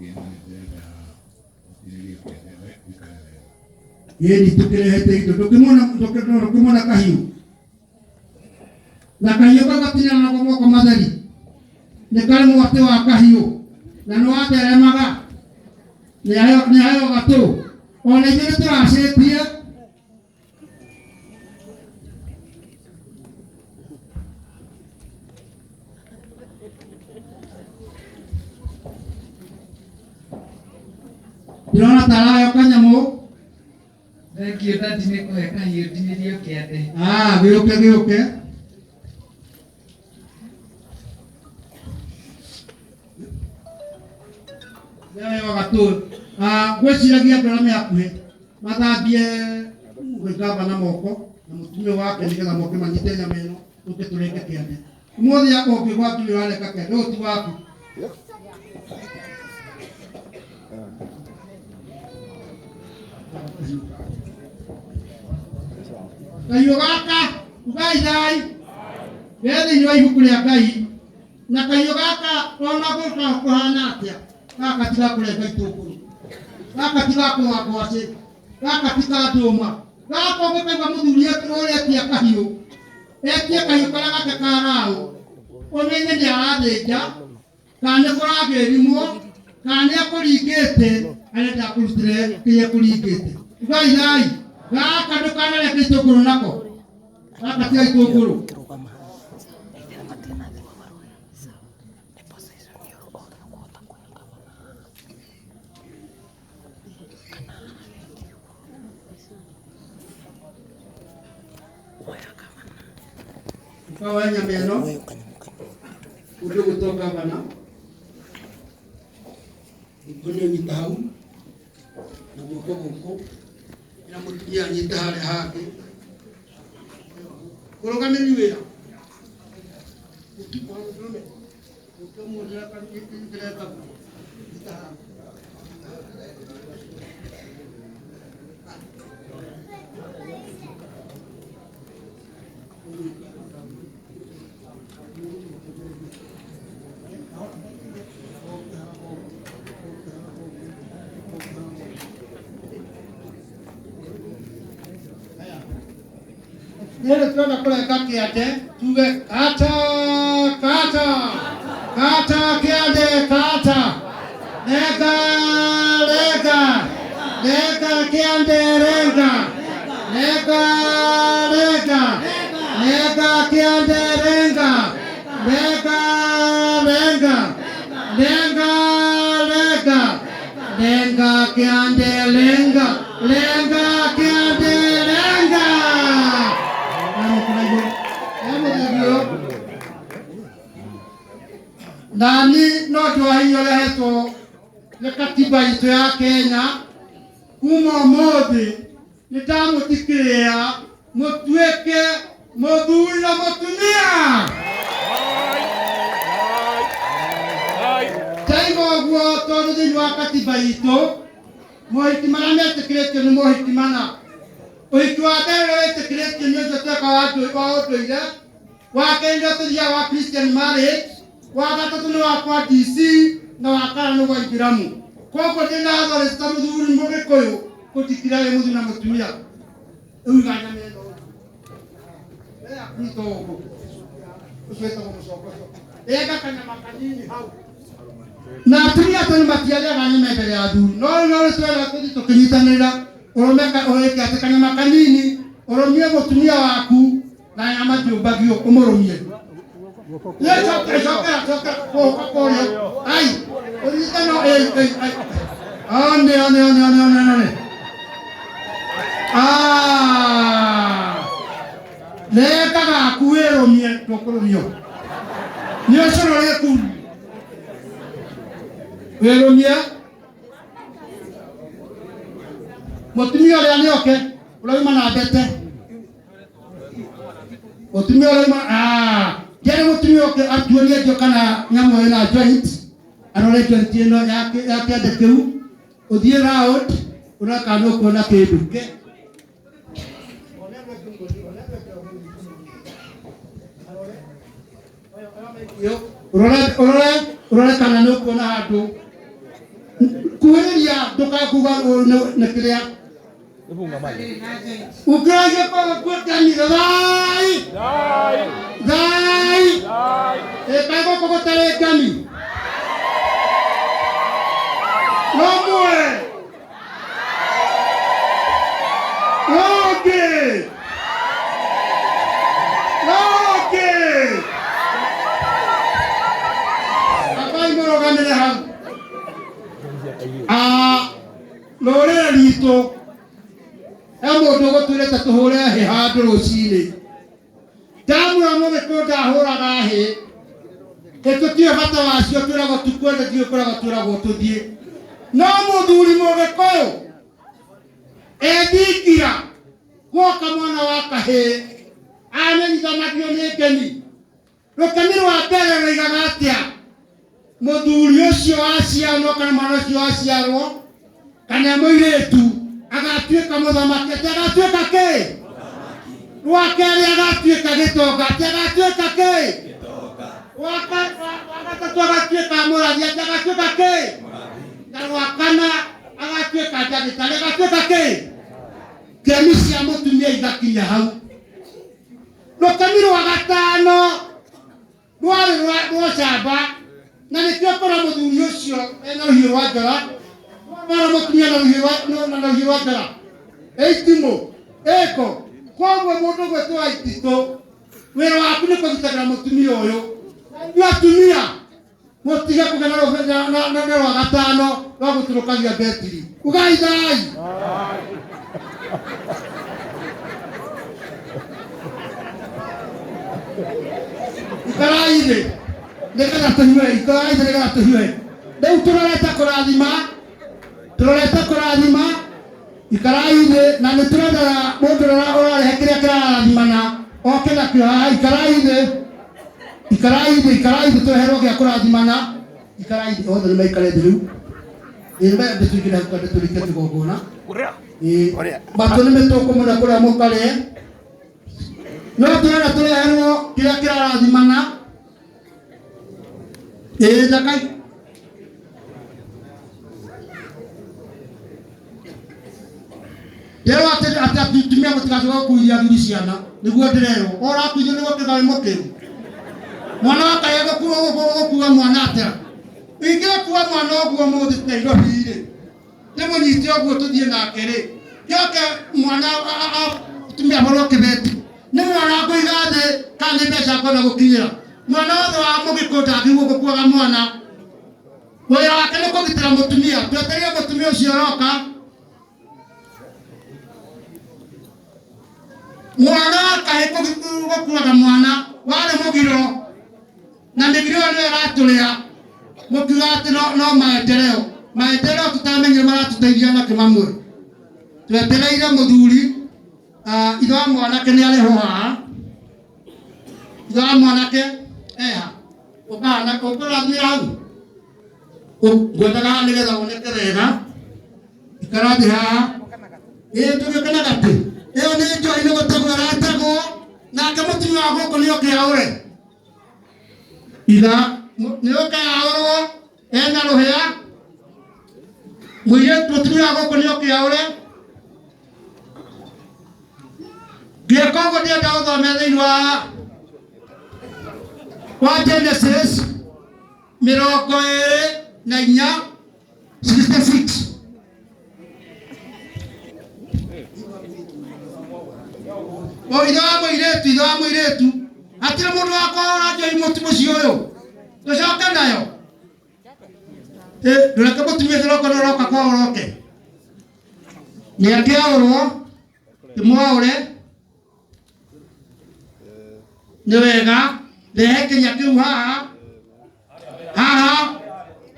Ĩĩ na nĩ ndĩrenda ũtinĩrie kĩande we ũikare wega. Ĩni tũkĩrehete indo ndũkĩmona ndũkĩmona kahiũ na kahiũ kau gatinanagwo moko matheri nĩ karĩ mwatĩ wa kahiũ na nĩ watheremaga nĩ aheo gatũ ona ithuĩ nĩ tũracĩtie. Ndĩrona ta araheo kanyamũ. Thengiũ dadi nĩ kũhe kahiũ ndinĩrio kĩande. Ah, gĩũke gĩũke. Nĩaheo gatũ. Ah, ngwĩciragia andũ arĩa me hakuhĩ mathambie gwĩthamba na moko na mũtumia wake nĩgetha moke manyite nyama ĩno tũke tũrenge kĩande. Ũmũthĩ ũngĩgwa nginya ũrareka kĩande ũyũ ti waku. Kahiũ gaka ugai thai ge thĩinĩ wa ibuku rĩa Ngai na kahiũ gaka ona gũka kũhana atĩa gaka tigakũrenga itũngũrũ gaka tigakũa ngwacĩ gaka ti ka ndũma gaka ũngĩkaigua mũthuri ũrĩa etia kahiũ etie kahiũ karĩa gake ka raũ ũmenye nĩ arathĩnja kana nĩ kũragĩrimwo kana nĩ akũringĩte arenda akũrutĩre kĩrĩa kũringĩte ugai thai gaka ndũkanareke itũngũrũ nako gaka tiga itũngũrũ. Ukawa nyama ĩno ũndũ gwĩtwo gavana nĩ ũnyita hau na guoko gũkũ na mũtumia anyite harĩa hangĩ mũrũgamĩrĩri wĩra Rĩrĩ twenda kũrenga kĩande tuge kata kata kata kĩande kata renga renga renga kĩande renga renga renga renga kĩande renga renga renga renga renga renga kĩande renga renga kĩande renga. Nani no ndwahinya ũrĩa hetwo nĩ katiba itũ ya Kenya kuma ũmũthĩ nĩ ndamũthikĩrĩra mũtuĩke mũthuri na mũtumia. Ndaiga ũguo tondũ thĩinĩ wa katiba itũ mohiki marĩa metĩkĩrĩtio nĩ mohiki mana. Ũhiki wa mbere ũrĩa wĩtĩkĩrĩtio nĩ ũcio tweka wa ũndũire, wa kerĩ nĩ tũthiaga wa Christian marriage, wa gatatũ nĩ wa kwa DC na wa kana nĩ wa Ithiramu. Koguo ndĩna authority ta mũthuri mũgĩkũyũ kũndikira wĩ mũthuri na mũtumia. Rĩu iga nyama ĩno. We akunyita ũguo. Ũcio wĩtagwo mũcongoco. Renga kanyama kanini hau. Na atumia tondũ matiarĩaga nyama mbere ya athuri no rĩu no twenda tũthiĩ tũkĩnyitanĩra ũrũme ũrĩke atĩ kanyama kanini ũrũmie mũtumia waku na nyama ndiũmbagio ũmũrũmie. Ye cokera cokera cokera kũũka kũrĩa ai ũnyitano ei ei ai one one one one one one ah reka gaku wĩrũmie ndũkũrũmio nĩ ũcũrũ rĩku wĩrũmie mũtumia ũrĩa nĩ oke ũrauma na mbete mũtumia ũrauma ah ndiarĩ mũtumia oke atuonie njũ kana nyamũ ĩna joint arore joint ĩno ya ya kĩande kĩu ũthiĩ round ũrore kana nĩ ũkuona kĩndũ ke ũrore ũrore ũrore kana nĩ ũkuona handũ. Ndũkakuga nĩ kĩrĩa ukĩragia kwaga kuotanire thai thai ĩkaĩ gũkũ gũtarĩ ngemi rũmwe rũngĩ rũngĩ ambai mũrũgamĩre hau. Rũrĩrĩ rwitũ he mũndũ ũgũtwĩrĩte tũhũre hĩ handũ rũcinĩ. Ndamwĩra mũgĩkũyũ ndahũraga hĩ, ĩtũtiũĩ bata wacio, twĩragwo tukwende tiũĩ kũragwo twĩragwo tũthiĩ. No mũthuri mũgĩkũyũ ethingira gwoka mwana wa kahĩĩ amenyithanagio nĩ ngemi. Rũkemi rwa mbere rũigaga atĩa? Mũthuri ũcio waciarwo kana mwana ũcio waciarwo kana mũirĩtu agatuĩka mũthamaki, atĩ agatuĩka kĩ? Rwa kerĩ agatuĩka gĩtonga, atĩ agatuĩka kĩ? Rwa gatatũ agatuĩka mũrathi, atĩ agatuĩka kĩ? Na rwa kana agatuĩka ndagĩtarĩ, agatuĩka kĩ? Ngemi cia mũtumia igakinya hau. Rũkemi rwa gatano rwarĩ rwa ũcamba, na nĩkĩo kũra mũthuri ũcio ena rũhiũ rwa njora, mwana mũtumia na rũhiũ rwa njora ĩitimũ ĩko. Koguo mũndũ gwĩtwo Waititũ, wĩra waku nĩ kũgitagĩra mũtumia ũyũ. Inyuĩ atumia mũtige kũgĩa na rwa gatano rwa gũtũrũkagia betiri. Ugai thai. Ikarai thĩ nĩgetha tũhiũhe, ikarai thĩ nĩgetha tũhiũhe. Rĩu tũrorete kũrathima, tũrorete kũrathima. Ikarai thĩ, na nĩ tũrenda mũndũ ũrĩa ũrarehe kĩrĩa kĩrarathimana oke nakĩo haha. Ikarai thĩ, ikarai thĩ, ikarai thĩ, tũreherwo gĩa kũrathimana. Ikarai thĩ, othe nĩ maikare thĩ rĩu. Ĩĩ, ndĩtũingĩre hau twambe tũrĩkie kĩgongona. Ĩĩ, matũ nĩ mĩtũkũ mũno kũrĩa mũkarĩe, no tũrenda tũreherwo kĩrĩa kĩrarathimana. Ĩĩ, thakai. Ndĩrerwo atĩ atumia mũtigacoke gũkuithia athuri ciana, nĩguo ndĩrerwo. Ũrakuithio nĩguo kĩga wĩ mũkĩru. Mwana wa kaĩ gũkua mwana atĩa? Ingĩkua mwana ũguo mũthĩ Nairobi-rĩ, ndĩmũnyite ũguo tũthiĩ nake rĩ, gĩoke mwana atumia ahũrwo kĩbeti, nĩ mwana ngũiga thĩ kana nĩ mbeca ngwenda gũkinyĩra? Mwana wothe wa mũgĩkũyũ ndangĩigua gũkuaga mwana. Wĩra wake nĩ kũgitĩra mũtumia. Twetereire mũtumia ũcio ũroka. Mwana wa kahĩ gũkuaga mwana warĩ mũgiro, na mĩgiro ĩyo nĩyo ĩratũrĩa. Mũkiuga atĩ no maendeleo, maendeleo tũtamenyire maratũteithia nakĩ mamwe. Twetereire mũthuri, ithe wa mwanake nĩ arĩho haha. Ithe wa mwanake eha, ũkahana ũkũrathimĩra hau, ngwendaga haha nĩgetha woneke wega. Ikara thĩ haha. Ĩĩ, tũgĩũke na gatĩ. Ĩyo nĩ njohi nĩ gũtegwo ĩrategwo, nake mũtumia wa gũkũ nĩ oke aũre. Itha nĩ oke aũrwo ena rũhĩa. Mũirĩtu mũtumia wa gũkũ nĩ oke aũre. Ngĩka ũguo ndĩrenda gũthomera thĩinĩ wa Genesis 24 66. O ithe wa mũirĩtu, ithe wa mũirĩtu, hatirĩ mũndũ wa kwahũra njohi mũciĩ ũyũ, tũcoke nayo. Ndũreke mũtumia ũcio ũroka nĩ ũroka kwahũra oke. Nĩ akĩaũrwo, tĩmwaũre. Nĩ wega, rehe kĩnya kĩu haha. Haha,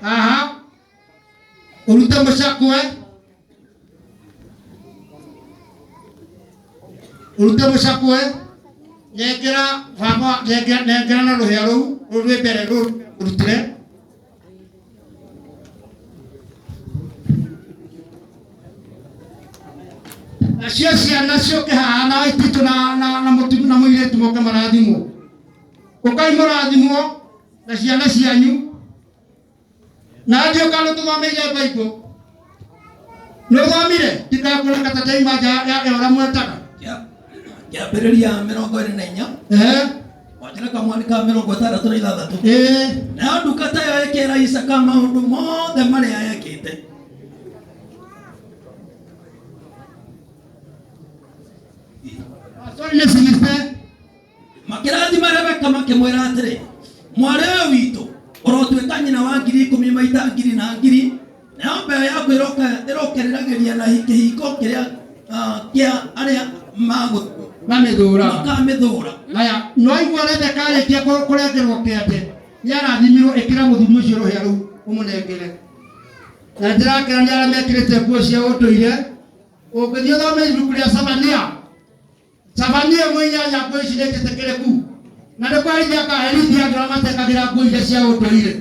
haha. Ũrute mũcakwe. Ũrute mũcakwe. Nengera baba, nengera, nengera na rũhĩa rũu, rũu rwĩ mbere rũu ũrutire. Nacio ciana ciũke haha na Waititũ na mũtumia na mũirĩtu moke marathimwo. Ũkai mũrathimwo na ciana cianyu. Na ndiũ kana tũthomeire Bible. Nĩũthomire ndikakũreka ta ndaima nja ya ũrĩa mwetaga. Kĩambĩrĩria 24 Ehe. Wanjĩra kamwani ka 66. Ĩĩ. Nayo ndungata ĩyo ĩkĩra Isaaka maũndũ mothe marĩa yekĩte. Sorry, nĩ Filiste. Makĩrathima Rebeka makĩmwĩra atĩrĩ, mwarĩ ũyũ witũ ũrotuĩka nyina wa 10,000 maita ngiri na ngiri, nayo mbeũ yaku ĩrokereragĩria na kĩhingo kĩrĩa kĩa arĩa mamĩthũũraga. Makamĩthũũra. Aya, no aigua Rebeka arĩkia kũrengerwo kĩande, nĩarathimirwo. Ĩkĩra mũthuri ũcio rũhĩa rũu ũmũnengere. Na ndĩrakena nĩ arĩa mekĩrĩte nguo cia ũndũire. Ũngĩthiĩ ũthome ibuku rĩa Sabania, Sabania 1:8, nguo ici nĩ njĩtĩkĩrĩku. Na nĩ kwerithia akaherithia andũ arĩa matekagĩra nguo iria cia ũndũire.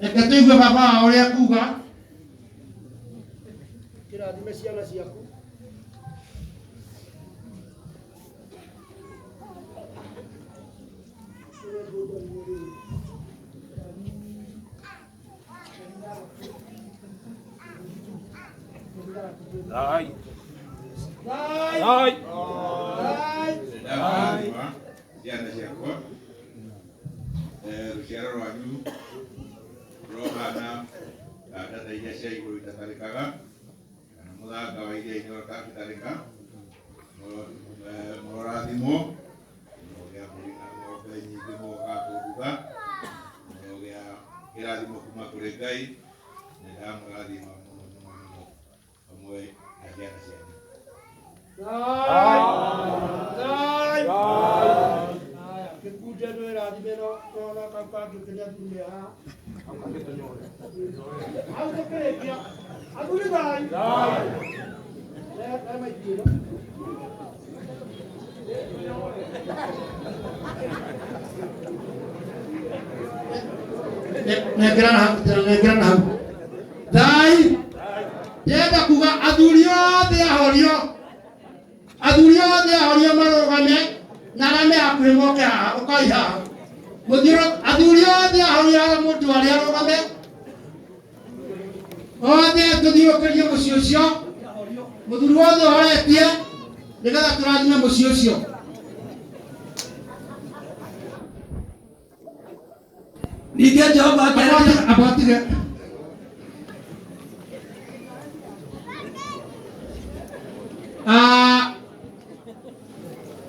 Reke tũigue baba wao ũrĩa kuga. Kĩrathime ciana ciaku. Thai. Thai. Ndamũrathima ciana ciakwa, rũciaro rwanyu rũrohana ta ndata iria cia igũrũ itatarĩkaga kana mũthanga wa iria-inĩ ũrĩa ũtangĩtarĩka. Mũrorathimwo, mũrogĩa mbũri na ng'ombe nyingĩ mũgokaga kũnduta, mũrogĩa kĩrathimo kuma kũrĩ Ngai. Nĩ ndamũrathima mũno mũno mũno hamwe na ciana cianyu. Thai. Haya, gĩkundi ĩno ĩrathime no no kau kangĩ kĩrĩa athuri me haha. Hau tũkĩrĩkia. Athuri thai. Ne maitũ ĩno. Nengera na hau, nengera na hau. Thai. Ndĩrenda kuga athuri othe ahorio, athuri othe ahorio marũgame na arĩa me hakuhĩ moke haha, ũkai haha. Mũthiũrũ athuri othe ahorio harĩa mũndũ arĩa arũgame. Othe tũthiũrũrũkĩrie mũciĩ ũcio. Mũthuri wothe ũhoretie nĩgetha tũrathime mũciĩ ũcio. Ningĩ Jehova akĩarĩria Abatige.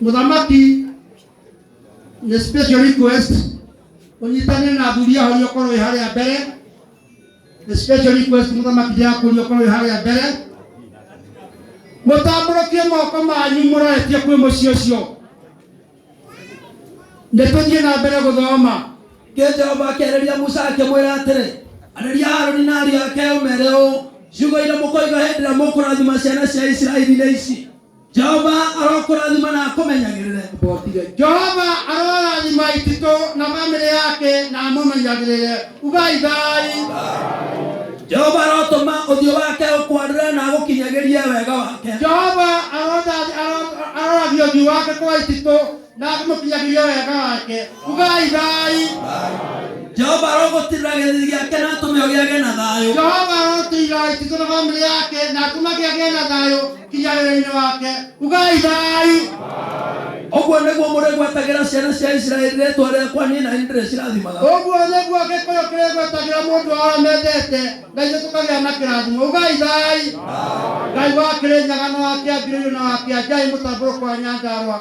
Mũthamaki nĩ special request ũnyitanĩre na athuri ahoria ũkorwo wĩ harĩa mbere. Nĩ special request mũthamaki ndĩrakũria ũkorwo wĩ harĩa mbere. Mũtambũrũkie moko manyu mũroretie kwĩ mũciĩ ũcio. Nĩ tũthiĩ na mbere gũthoma. Ningĩ Jehova akĩarĩria Musa akĩmwĩra atĩrĩ, arĩria Harũni na ariũ ake ũmeere ũũ, ciugo iria mũkoiga hĩndĩ ĩrĩa mũkũrathima ciana cia Isiraeli nĩ ici, Jehova arokũrathima na akũmenyagĩrĩre. Jehova arorathima Ititũ na bamĩrĩ yake na amũmenyagĩrĩre. Ugai thai. Jehova arotũma ũthiũ wake ũkwarĩre na agũkinyagĩrie wega wake. Jehova aroragia ũthiũ wake kwa Ititũ na amũkinyagĩrie wega wake. Ugai thai. Jehova arogũtirĩra gĩthiithi gĩake na atũme ũgĩage na thayũ. Jehova arotirĩra Ititũ na bamĩrĩ yake na atũme agĩage na thayũ kinya wĩra-inĩ wake. Ugai thai. Ũguo nĩguo mũrĩgwetagĩra ciana cia Isiraeli rĩĩtwa rĩakwa, niĩ na niĩ ndĩrĩcirathimaga. Ũguo nĩguo Gĩkũyũ kĩrĩgwetagĩra mũndũ wa ũrĩa mendete na ithuĩ tũkagĩa na kĩrathimo. Ugai thai. Ngai wa Kĩrĩnyaga na wa Kĩambĩrĩrio na wa Kĩanjai mũtambũrũko wa Nyandarũa.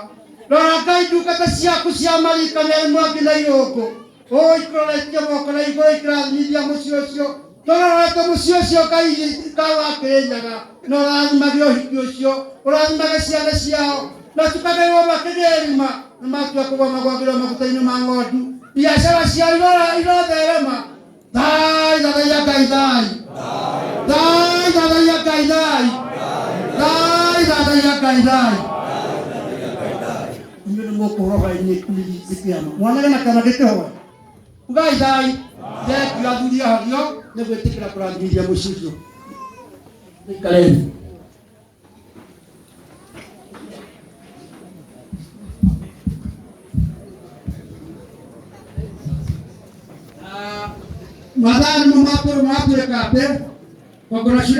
Rora Ngai ndungata ciaku cia marika merĩ Mwangi na Irũngũ. Ũikũrũrĩtie moko na igũrũ ikĩrathimithia mũciĩ ũcio. Tũrorete mũciĩ ũcio Ngai Ngai wa Kĩrĩnyaga na ũrathimage ũhiki ũcio, ũrathimage ciana ciao na tukagĩrwo makĩgĩrima na matua kũgwa magwagĩrwo maguta-inĩ ma ng'ondu. Biacara ciao irotherema. Thai thathaiya Ngai thai. Thai thathaiya Ngai thai. Thai thathaiya Ngai thai. Inyuĩ nĩ mũkũhũra hwaĩ-inĩ nĩ kĩama. Mwanage na kĩama gĩkĩhoya. Ugai thai. Thengiũ athuri ahorio nĩ gwĩtĩkĩra kũrathimithia mũciĩ ũcio. Ikareni. Mathaa nĩmo matũrĩka atĩ Congratulations.